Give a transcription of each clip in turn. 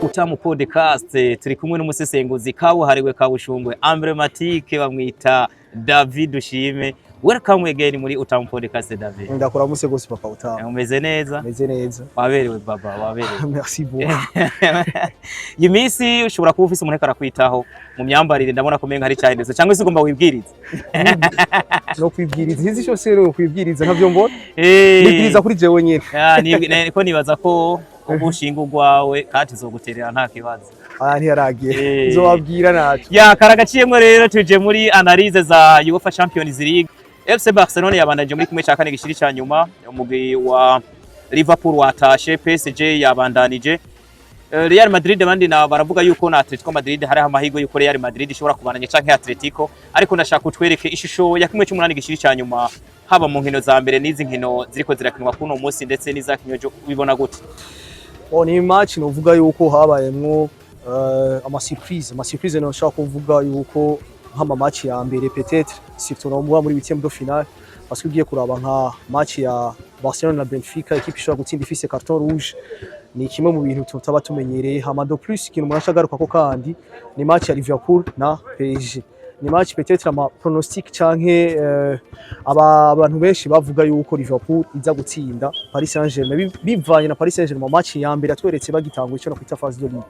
Utamu Podcast. Turi kumwe n'umusesenguzi kabuhariwe, kabushungwe, emblématique, bamwita David Ushime. Welcome again muri Utamu Podcast, David. Ndakuramutse gose, papa Utamu. Umeze neza? Meze neza. Waberewe baba, waberewe. Merci beaucoup. Iyi minsi ushobora kuba ufise umuntu ariko arakwitaho mu myambarire, ndabona ko umenga hari cyahindutse, cyangwa se ugomba wibwirize? No kwibwiriza izi cyose no kwibwiriza ntavyo mbona. Nibwiriza kuri jewe nyene. Ah, ko nibaza ko ubushinga urwawe kandi tuzoguterera nta kibazo. Ah, ntiyaragiye. Nzobabwira naco. Ya karagaciyemwo rero, tuje muri analyse za UEFA Champions League. FC Barcelona yabandanije muri 1/4 gishiri ca nyuma, umugwi wa Liverpool watashe, PSG yabandanije. Real Madrid abandi na baravuga yuko na Atletico Madrid hariho amahirwe yuko Real Madrid ishobora kubandanya canke Atletico, ariko ndashaka utwereke ishusho ya 1/8 gishiri ca nyuma, haba mu nkino za mbere n'izi nkino ziriko zirakinwa kuno munsi ndetse n'izakinwe ejo, ubibona gute? Bon, ni match novuga yuko habayemwo ama surprise, ama surprise noshaka kuvuga yuko nk'ama match ya mbere, peut-être surtout novuga muri huitième de finale, parce que ugiye kuraba nka match ya Barcelona na Benfica, équipe ishobora gutsinda ifise carton rouge, ni kimwe mu bintu tutaba tumenyereye. Hama de plus, ikintu umuntu ashagaruka ko kandi ni match ya Liverpool na PSG. Ni match peut-être ama pronostic canke abantu benshi bavuga yuko Liverpool iza gutsinda Paris Saint-Germain, bivanye na Paris Saint-Germain match ya mbere yatweretse bagitangura ico no kwita phase de ligue.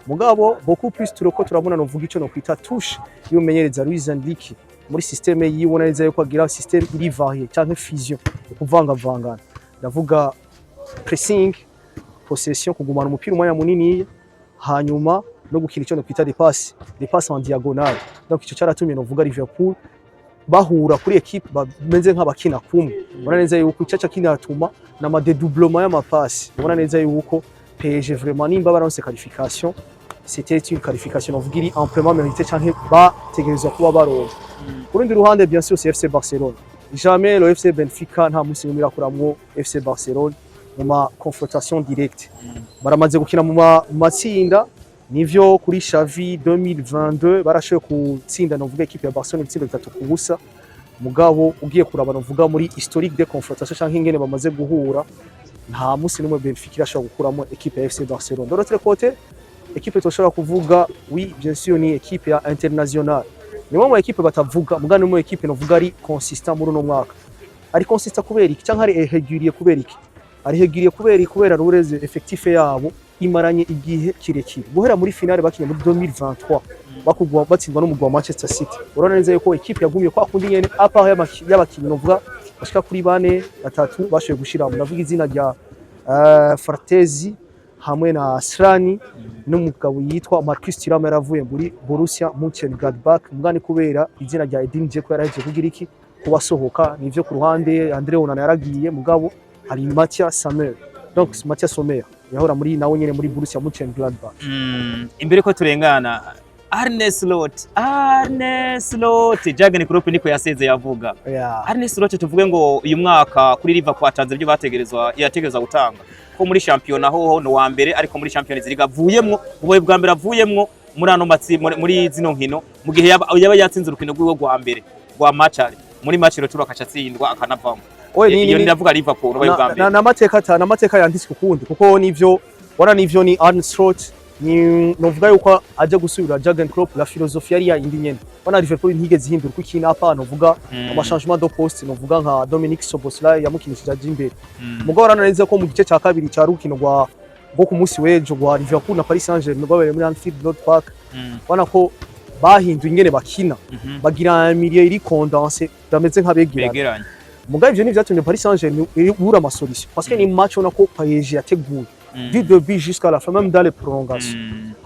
Mugabo beaucoup plus turiko turabona novuga ico no kwita touche y'umumenyereza Luis Enrique muri système yiwe, neza yuko agira système iri variée canke fusion, ukuvangavangana, ndavuga pressing, possession, kugumana umupira umwanya munini, hanyuma no gukina icyo kwita des passes en diagonale. Donc ico cyaratumye novuga Liverpool bahura kuri équipe bameze nk'abakina kumwe. Ubona neza yuko icaca kinatuma n'ama dédoublement y'amapasi. Ubona neza yuko PSG vraiment, nimba baronse qualification, c'était une qualification novuga iri amplement méritée canke bategerezwa kuba baronka. Ku rundi ruhande, bien sûr, c'est FC Barcelone. Jamais le FC Benfica nta musi n'umwe irakuramwo FC Barcelone mu ma confrontation directe. Baramaze gukina mu matsinda, nivyo, kuri Xavi 2022 barashoboye gutsinda novuga équipe ya Barcelone ibitsindo 3-0. Mugabo ugiye kuraba novuga muri historique de confrontation canke ingene bamaze guhura, nta musi n'umwe Benfica irashobora gukuramo équipe ya FC Barcelone. De l'autre côté, équipe toshobora kuvuga, oui, bien sûr, ni équipe ya International. Ni mu équipe batavuga, mugabo ni mu équipe novuga ari consistant muri uno mwaka. Ari consistant kubera iki? Canke ari régulier kubera iki? Ari régulier kubera iki? Kubera rureze effectif yabo imaranye igihe kirekire, guhera muri finale bakinye muri 2023, bakugwa batsindwa n'umugwi wa Manchester City. Urabona neza yuko équipe yagumye kwa kundi nyene, à part y'abakinyi novuga bashika kuri bane, batatu bashoboye gushiramo, ndavuga izina rya Frattesi hamwe na Asllani n'umugabo yitwa Marcus Thuram yaravuye muri Borussia Mönchengladbach, mugani kubera izina rya Edin Dzeko yarahejeje kugira iki kubasohoka. Nivyo, ku ruhande Andre Onana yaragiye, mugabo hari Matthias Sammer, donc Matthias Sommer yahora muri nawe nyene muri Borussia Mönchengladbach. Imbere ko turengana, Arne Slot, Arne Slot, Jurgen Klopp niko yaseze yavuga. Arne Slot, tuvuge ngo uyu mwaka kuri Liverpool atanze ibyo bategerezwa, yategerezwa gutanga, ko muri shampiyona hoho ni uwa mbere, ariko muri Champions League avuyemwo, ubuye bwa mbere avuyemwo muri ano matsi muri zino nkino, mu gihe yaba yatsinze urukino rwiwe rwa mbere rwa match aller, muri match retour akaca atsindwa akanavamo. Oye, Iyo ndavuga Liverpool ubuye bwa mbere. N'amateka ata n'amateka yanditswe ukundi, kuko nivyo wana nivyo, ni Arne Slot, ni novuga yuko aje gusubira Jurgen Klopp, la philosophie yari yindi nyene. Wana Liverpool ntigeze ihindura uko ikina, apa novuga ama changement de poste, novuga nka Dominic Szoboszlai yamukinishije aje imbere. Mugabo urabona neza ko mu gice cya kabiri cya rukino rwo ku munsi w'ejo rwa Liverpool na Paris Saint-Germain rwabereye muri Anfield Road Park, ubona ko bahinduye ingene bakina, bagira milieu iri condensée, bameze nk'abegerana. Begeranye. Mugabo ivyo ntivyatumye Paris Saint-Germain ibura ama solution, parce que ni match ubona ko PSG yateguye du début jusqu'à la fin, même dans les prolongations.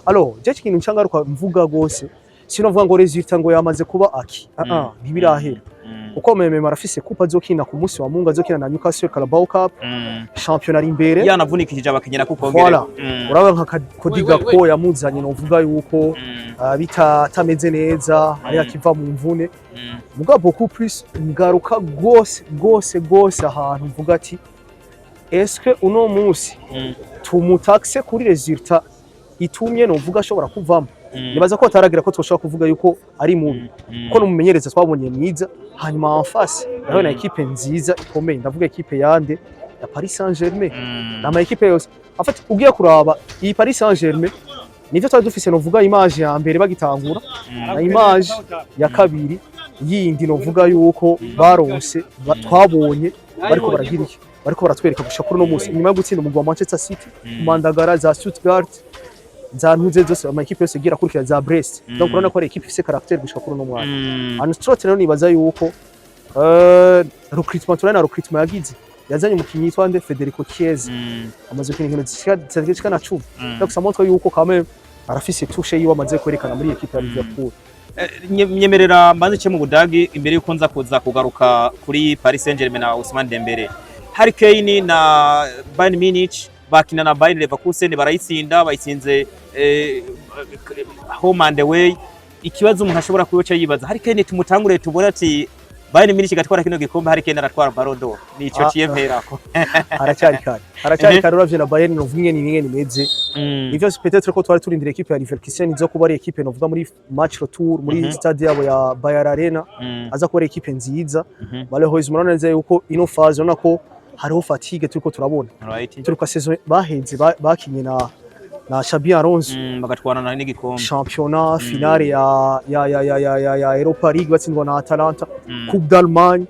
Alors je ikintu ncangaruka mvuga gose, sinovuga ngo résultat ngo yamaze kuba aki, ah ah, ntibirahera, kuko même arafise coupe azokina ku munsi wa Mungu, azokina na Newcastle, Carabao Cup, championnat ari imbere. Yanavunikishije abakinyi nako. Voilà. Urabona nka Cody Gakpo yamuzanye, novuga yuko bitatameze neza, ari akiva mu mvune. Mugabo beaucoup plus ngaruka gose gose gose ahantu mvuga ati: est-ce que uno munsi tumutaxe kuri résultat itumye novuga ashobora kuvamo? Nibaza ko ataragira ko twoshobora kuvuga yuko ari mubi, ko numumenyereza twabonye mwiza. Hanyuma en face yahuye na équipe nziza ikomeye, ndavuga équipe yande? Ya Paris Saint-Germain. Nama équipe yose, en fait, ugiye kuraba iyi Paris Saint-Germain Nivyo twari dufise, novuga image ya mbere bagitangura na image ya kabiri yindi, novuga yuko baronse twabonye bariko baragira iki, bariko baratwereka gushika kuri uno munsi, inyuma yo gutsinda umugwi wa Manchester City, kumandagara za Stuttgart, za ntuze zose, ama équipe yose igira akurikira, za Brest. Donc urabona ko ari équipe ifise caractère gushika kuri uno mwanya. Ancelotti rero nibaza yuko recrutement, turabona recrutement yagize, yazanye umukinyi yitwa nde, Federico Chiesa, amaze gukina inkino zishika na 10. Donc ça montre yuko quand même arafise touche yiwe amaze kwerekana muri équipe ya Liverpool. Nyemerera mbanze ce mu Budagi imbere yuko nza kuza kugaruka kuri Paris Saint-Germain na Ousmane Dembele. Harry Kane na Bayern Munich bakina na Bayer Leverkusen, barayitsinda, bayitsinze home and away. Ikibazo umuntu ashobora kuyoca yibaza, Harry Kane tumutangure tubone ati Bayern Munich igatwara kino gikombe, Harry Kane aratwara Ballon d'Or? Nico ciye mperako. Haracyari kare, haracyari kare. Uravye na Bayern, novuga ingene ingene imeze, ivyo peut-être ko twari turindira équipe ya Leverkusen izo kuba ari équipe, novuga muri match retour muri stade yabo ya Bayer Arena, aza kuba ari équipe nziza. Malheureusement, urabona neza yuko ino phase, urabona ko hariho fatigue turiko turabona. Turuka saison baheze bakinye na Xabi Alonso, Bagatwarana n'igikombe. Championnat, finale ya Europa League batsindwa na Atalanta, Coupe d'Allemagne,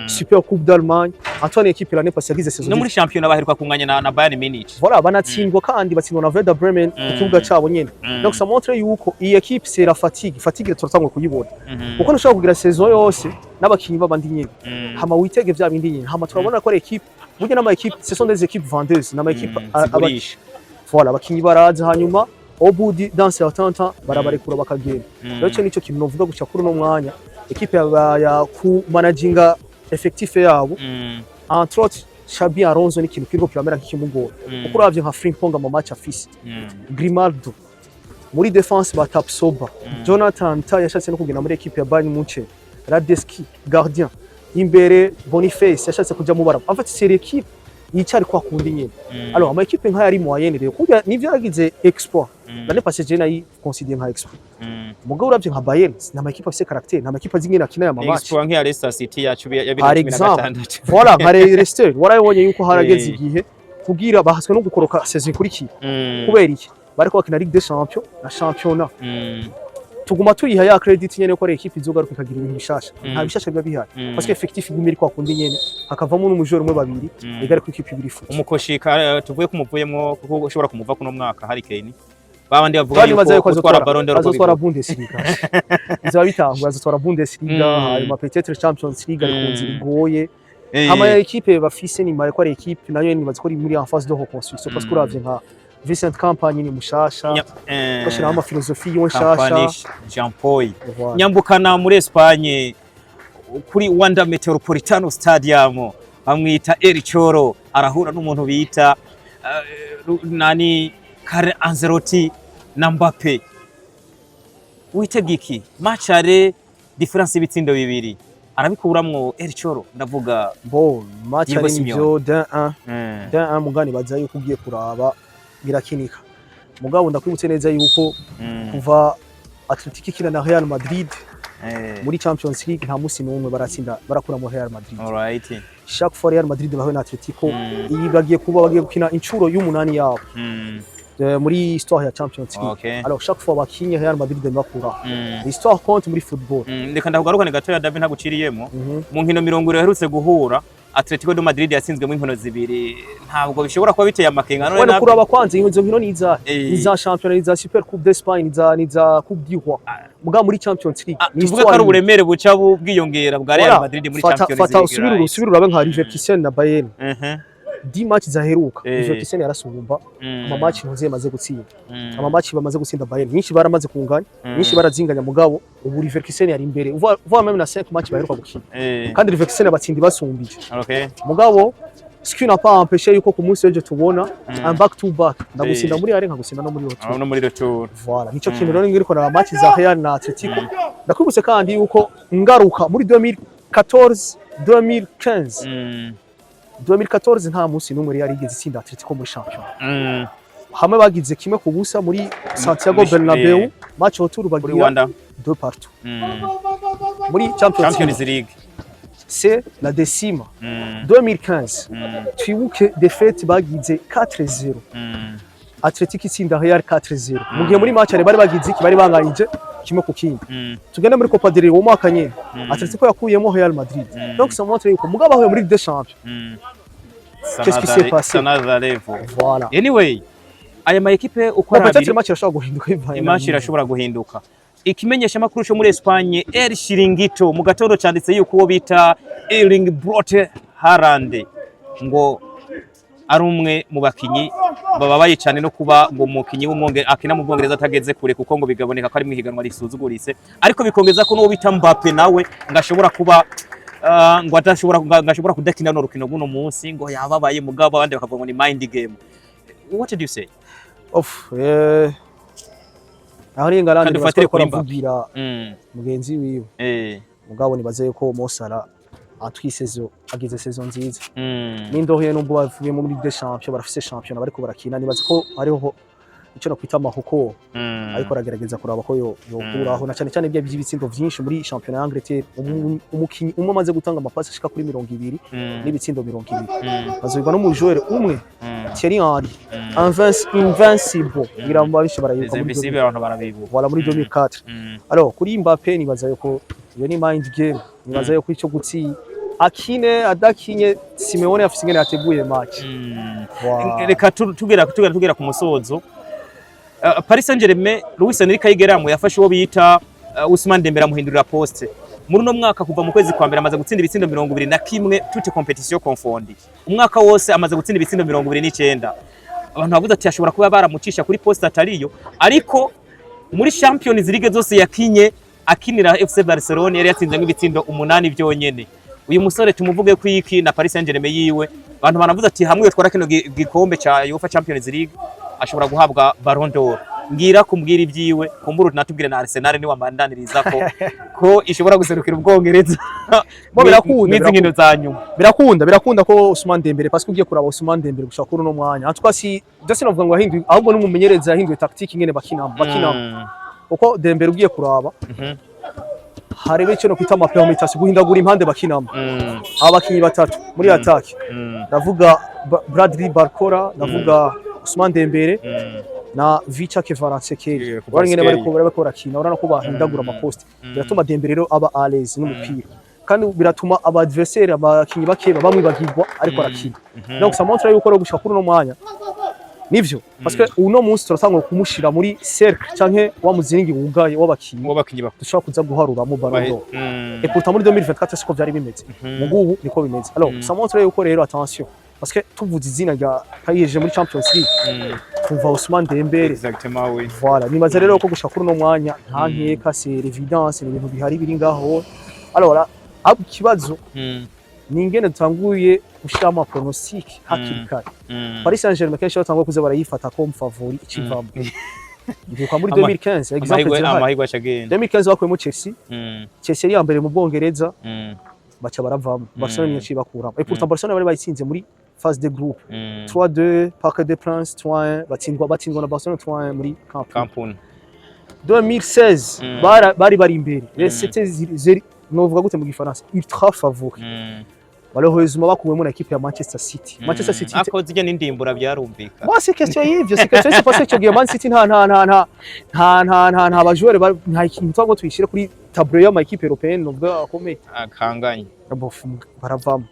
Super Coupe d'Allemagne. Antoine, équipe l'année passée yagize saison No muri championnat baheruka kunganya na Bayern Munich. Voilà, banatsindwa kandi batsindwa na Werder Bremen ku kibuga cabo nyene. Donc ça montre yuko iyi équipe, c'est la fatigue. Fatigue turatangwa kuyibona, kuko ntushobora kugira saison yose n'abakinyi b'abandi nyene, hama witege vya bindi nyene. Hama turabona ko ari équipe burya n'ama équipe, ce sont des équipes vendeuses, n'ama équipe Zigurisha. Voilà, abakinyi baraza, hanyuma au bout d'un certain temps barabarekura bakagenda. Rero ico nico kintu novuga guca kuri uno mwanya, équipe ya ku managinga effectif yabo, entre autres Xabi Alonso, ni ikintu kiriko kiramera nk'ikimugora, kuko uravye nka Frimpong ama match afise, Grimaldo muri défense, ba Tapsoba, Jonathan Tah yashatse no kugenda muri équipe ya Bayern Munich, Radetzky gardien imbere, Boniface yashatse kuja mu bara. En fait, c'est l'équipe yicari kwa kundi nyene. Alors ama équipe nk'aya ari moyenne rero, kurya nivyo yaragize exploit l'année passée, je nayi considère nka exploit. Mugabo uravye nka Bayern, ni ama équipe afise caractère, ni ama équipe azi ingene akina aya ma match. Exploit nk'iya Leicester City yacu ya Par 2016. exemple, voilà, nka Leicester warabonye yuko harageze igihe kugira bahaswe no gukoroka saison ikurikiye. Kubera iki? Bariko bakina Ligue des Champions na championnat. Tuguma tuyiha ya credit nyene ko ari équipe izogaruka ikagira ibintu bishasha. Nta bishasha biba bihari, parce que effectif iguma iri kwa kundi nyene, hakavamo n'umujoro umwe, babiri, igare ko équipe ibiri futi. Umukoshi tuvuye ko umuvuyemwo, kuko ushobora kumuva kuno mwaka Harry Kane, babandi bavuga Kandi baza yuko yuko gutwara Ballon d'Or azotwara Bundesliga, bizaba bitangwa, azotwara Bundesliga, hanyuma peut-être Champions League, ari ku nzira igoye. Hama ya équipe bafise ni mare ko ari équipe nayo nibaza ko ari muri en phase de reconstruction, parce que uravye nka Vincent Kompany ni mushasha, bashiraho ama philosophie yiwe nshasha. Kompany, Jean Paul. Voilà. Nyambukana muri Espagne kuri Wanda Metropolitano Stadium, bamwita El Cholo, arahura n'umuntu bita nani, Carlo Ancelotti na Mbappe. Witega iki? Match aller, différence y'ibitsindo 2, arabikuramwo El Cholo, ndavuga Bon, match Diego ari Simeone. nivyo d'un 1 d'un 1, mugani baza yuko ugiye kuraba birakinika. Mugabo ndakwibutse neza yuko kuva Atletico ikina na Real Madrid muri Champions League, nta musi n'umwe baratsinda, barakura mu Real Madrid. Chaque fois Real Madrid bahuye na Atletico, iyi bagiye kuba bagiye gukina incuro y'umunani yabo muri histoire ya Champions League. Alors chaque fois bakinye, Real Madrid bakura. L'histoire compte muri football. Reka ndakugarukane gatoya, David, ntaguciriyemo. Mu nkino 20 yaherutse guhura, Atletico de Madrid yatsinzwemo inkino zibiri. Ntabwo bishobora kuba biteye amakenga none? Wenda kuraba kwanza izo nkino ni iza ni za championnat, ni za Super Coupe d'Espagne, ni za Coupe du Roi. Mugabo muri Champions League Ah, ni tuvuge ko ari uburemere buca bwiyongera bwa Real Voilà. Madrid muri Fata Champions fata League. usubire usubire urabe nka Leverkusen na Bayern, 10 match zaheruka, Leverkusen yarasumba ama match ntuzi yamaze gutsinda, ama match bamaze gutsinda Bayern nyinshi baramaze kunganya, nyinshi barazinganya. Mugabo ubu Leverkusen yari imbere, uva même na 5 match baheruka gukina, kandi Leverkusen abatsinda basumbije. Mugabo ce qui n'a pas empêché yuko ku munsi w'ejo tubona un back to back, ndagutsinda muri aller, nkagutsinda no muri retour. Ah, no muri retour. Voilà, nico kintu rero ngiriko na match za Real na Atletico. Ndakwibutse kandi yuko ngaruka muri 2014 2015, 2014 nta munsi n'umwe Real yigeze itsinda Atletico muri championnat. Hamwe bagize 1-0 muri Santiago Bernabeu, match retour kuri bagira Wanda 2-2 muri Champions Champions League. League. C'est la décima. 2015, twibuke défaite bagize 4-0. Atletico itsinda Real 4-0, mu gihe muri match bari bagize iki, bari banganyije 1-1. Tugende muri Copa del Rey, uwo mwaka nyene Atletico yakuyemo Real Madrid. Donc ça montre yuko mugabo ahuye muri Ligue des Champions, qu'est-ce qui s'est passé? Another level. Voilà. Anyway, aya ma ekipe uko Bon, ari peut-être abiri, match irashobora guhinduka bivanye na Imatch irashobora guhinduka. Ikimenyesha makuru cyo muri Espagne, El Chiringuito, mu gatondo canditse yuko uwo bita Erling Braut Haaland ngo ari umwe mu bakinyi bababaye cyane no kuba ngo umukinyi w'umwongereza akina mu Bwongereza atageze kure, kuko ngo bigaboneka ko ari mu higanwa risuzuguritse. Ariko bikongeza ko n'uwo bita Mbappe nawe ngo ashobora kuba ngo adashobora, ngo ashobora kudakina no rukino rw'uno munsi, ngo yababaye, mugabo abandi bakavuga ngo ni mind game. What did you say? Off, aho ni Ngarandi. Kandi ufatire kuri Mbappe. Aravugira mugenzi wiwe. Mugabo nibaze yuko Mo Salah atwi saison, agize saison nziza. N'indohe nubwo bavuye muri Ligue des Champions, barafise championnat bariko barakina. Nibaze ko hariho icyo nakwita amahoko, ariko aragerageza kuraba ko yo yokuraho, na cyane cyane ibyo by'ibitsindo vyinshi muri championnat ya Angleterre. Umukinyi umwe amaze gutanga amapasi ashika kuri 20 n'ibitsindo 20, azobirwa n'umujoueur umwe, Thierry Henry. Invincible, ngira ngo abenshi barayibuka Les muri Invisibles, abantu barabibuka. Voilà, muri 2004. Alors kuri Mbappé, nibaza yuko iyo ni mind game. Nibaza yuko icyo gutsi akine adakinye, Simeone afise ingene yateguye match. Voilà. Reka tugera ku musozo. Paris Saint-Germain, Luis Enrique ayigeramo, yafashe uwo bita Ousmane Dembélé, amuhindurira poste. Muri uno mwaka, kuva mu kwezi kwa mbere, amaze gutsinda ibitsindo 21, toutes compétitions confondues. Umwaka wose amaze gutsinda ibitsindo 29. Abantu bavuze ati ashobora kuba baramucisha kuri poste atariyo, ariko muri Champions League zose yakinye akinira FC Barcelona yari yatsinzemo ibitsindo 8 byonyene. Uyu musore tumuvuge ko iki na Paris Saint-Germain yiwe, abantu banavuze ati hamwe yotwara kino gikombe ca UEFA Champions League ashobora guhabwa Ballon d'Or. Ngira kumbwira ibyiwe, kumbura natubwire na Arsenal ni wamandaniriza ko ishobora guserukira Ubwongereza Bo birakunda, mwizi nkino za nyuma. Birakunda ko Ousmane Dembele, parce que ugiye kuraba Ousmane Dembele gushaka kuri uno mwanya, en tout cas si je sinavuga ngo yahinduye, ahubwo n'umumenyereza yahinduye tactique ingene bakinamo, kuko Dembele ugiye kuraba harebe icyo no kwita ama permutation, guhindagura impande bakinamo, abakinyi batatu muri attaque, ndavuga Bradley Barcola, ndavuga Ousmane Dembele na Khvicha Kvaratskhelia. Urabona ingene bariko barakina, urabona ko bahindagura amaposte. Biratuma Dembele rero aba à l'aise n'umupira, kandi biratuma aba adversaire, abakinyi bakeba bamwibagirwa ariko arakina. Donc ça montre yuko rero gushika kuri uno mwanya nivyo, parce que uno munsi turatangura kumushira muri cercle canke wa muzingi wugaye w'abakinyi w'abakinyi dushobora kuza guharuramo Ballon d'Or. Et pourtant muri 2024 siko vyari bimeze, mugubu niko bimeze. Alors ça montre yuko rero, attention, parce que tuvuze izina rya PSG muri Champions League, tuva Ousmane Dembele. Exactement, oui. Voilà, nibaza rero ko gushika kuri uno mwanya nta nkeka, c'est l'évidence, ni ibintu bihari biri ngaho. Alors là, abo ikibazo ni ingene dutanguye gushiramo pronostic hakiri kare. Paris Saint-Germain kenshi batanguye kuza barayifata comme favori, ikivamo. Ndibuka muri 2015, exemple Amahirwe zirahari. Amahirwe acagenda. 2015 bakuyemo Chelsea. Chelsea yari iya mbere mu Bwongereza, baca baravamo. Barcelona niyo yaciye bakuramo, et pourtant Barcelona bari bayitsinze muri phase de groupe 3-2 Parc des Princes, 3-1, batsindwa na Barcelona 3-1 muri Camp Nou. Camp Nou. 2016 bari imbere. C'était novuga gute mu gifaransa, ultra favori. Malheureusement bakuwemo na équipe ya Manchester City. Manchester City Ako zijya n'indimbura byarumvikana. Moi, c'est question y'ivyo, c'est question, c'est parce que ico gihe Man City nta bajoueur, nta ikintu twago tuyishire kuri tableau y'ama équipe européenne novuga akomeye. Akanganye. Bof, baravamo.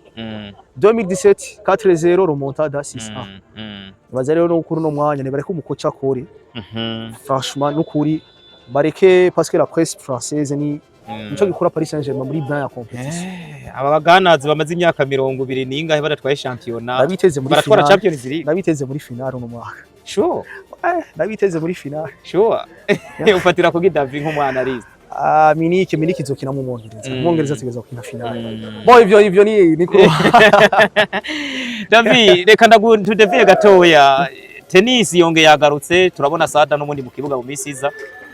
2017, 4-0, remontada 6-1. Baza rero no kuri uno mwanya nibareke umukoca akore. Franchement, n'ukuri bareke, parce que la presse française ni nico gikora Paris Saint-Germain muri bain ya compétition. Aba baganazi bamaze imyaka 20 n'ingahe badatwaye shampiyona, Ndabiteze muri baratwara finale. Champions League. Ndabiteze muri finale uno mwaka. Sure? Ndabiteze muri finale. Sure, ufatira ku David nk'umwana arize. Ah, Munich izokina mu Mwongereza. Umwongereza ategerezwa gukina finale. Bon, ivyo ni ku David, reka ndagu tudeviye gatoya. Tennis yongeye yagarutse, turabona Sada n'ubundi mu kibuga mu minsi iza.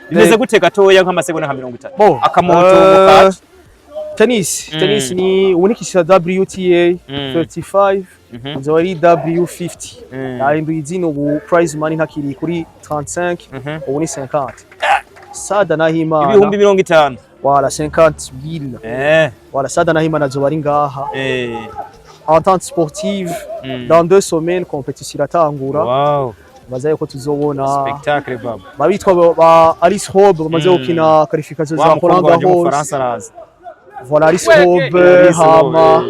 Bimeze gute gatoya, nk'amasegonda nka 30? Bon, Akamoto mu kacu. Tennis, tennis ni ubu ni kisha WTA 35, inzoba ari W50. Yahinduye izina ubu, prize money ntakiri kuri 35, ubu ni 50. Sada Nahimana 50,000. Voilà, 50 000. Voilà, Sada Nahimana azoba ari ngaha. Entente sportive, dans 2 semaines compétition iratangura. Baza yuko tuzobona Spectacle baba. Babitwa ba Alice Hobe bamaze gukina qualification Wa za mukobwa Roland wanje mu Garros. Faransa araza. Voilà, Alice Hobe. Alice Hobe, Hama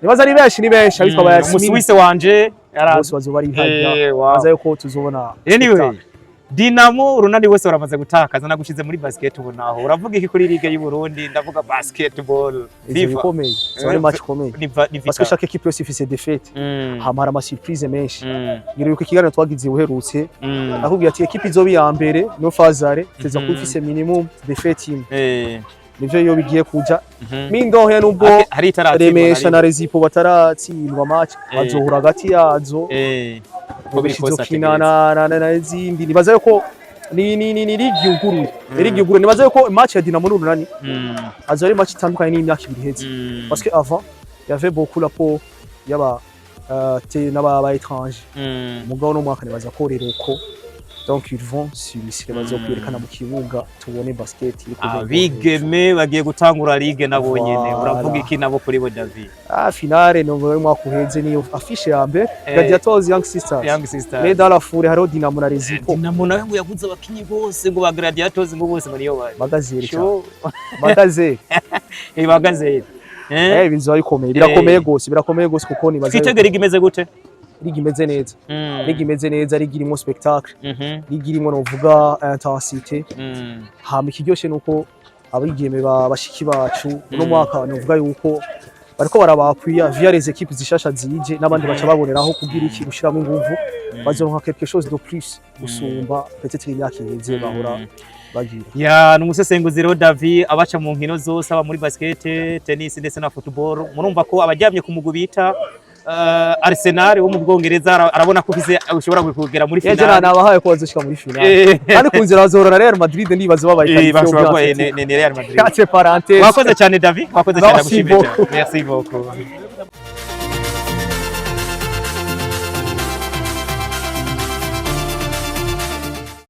nibaza ari benshi, ni benshi abitwa ba Yasmin. Umusuwise wanje araza. Bose bazoba ari hajya. Wow. Baza yuko tuzobona Anyway, spectacle. Dinamo, Urunani wese baramaze gutakaza. Nagushize muri basket ubu naho uravuga iki kuri ligue y'u Burundi? Ndavuga basketball. Izo FIFA. bikomeye, izo ari match ikomeye Ni parce que Vita. chaque équipe yose ifise défaite, hama hari ama surprise menshi. Ngira yuko ikiganiro twagize uherutse nakubwiye ati équipe izoba iya mbere no fazare teza kuba ifise minimum défaite imwe. Nivyo iyo bigiye kuja mindohe nubwo Hari itaratsindwa. Remesha na Rezipo bataratsindwa match, bazohura hagati yazo. Uko biri kose izokina ategereza. na izindi. Nibaza yuko ni ligue yuguruye, ni ligue yuguruye. Nibaza yuko match ya Dinamo n'Urunani azo ari match itandukanye n'imyaka 2 iheze, parce que avant il y avait beaucoup l'apport y'aba te n'aba ba étranger. Mugabo no mwaka nibaza ko rero ko donc ils vont s'illustrer, bazokwerekana mu kibuga, tubone basket iri ku rwego hejuru. Abigeme bagiye gutangura ligue nabo nyene. Voilà. Uravuga iki nabo kuri bo, David? Ah, finale no mu mwaka uheze niyo affiche ya mbere, Gladiators Young Sisters. Young Sisters. Mais dans la foulée hariho Dinamo na Rezipo. Dinamo nawe ngo yaguze abakinyi bose ngo ba Gladiators, ngo bose ngo niyo bari. Bagazere cyane. Sure. Bagazere. Bagazere. Eh, bizoba bikomeye, birakomeye gose, birakomeye gose kuko nibaza Twitege ligue imeze gute? Ligue imeze neza, ligue imeze neza, ligue irimo spectacle, ligue irimo novuga intensité. Hama ikiryoshe nuko abigeme ba bashiki bacu uno mwaka novuga yuko bariko barabakwiya via les équipes zishasha zije n'abandi baca baboneraho kugira iki, gushiramo inguvu, bazoronka quelque chose de plus gusumba peut-être imyaka iheze bahora bagira. Ya, ni umusesenguzi rero David, abaca mu nkino zose, aba muri basket, tennis ndetse na football. Murumva ko abajyamye ku mugwi bita Arsenal wo mu Bwongereza, arabona ko ufise ushobora kugera muri Ejo finale. Nabahaye ko bazoshika muri finale kandi ku nzira bazohora na Real Madrid, ndibaza babaye Eh, qualifié bashobora au kuba bien. ni Real Madrid. Quatre parenthèses. Wakoze cyane David, wakoze cyane. Merci Ndagushimiye cyane. beaucoup. Merci beaucoup.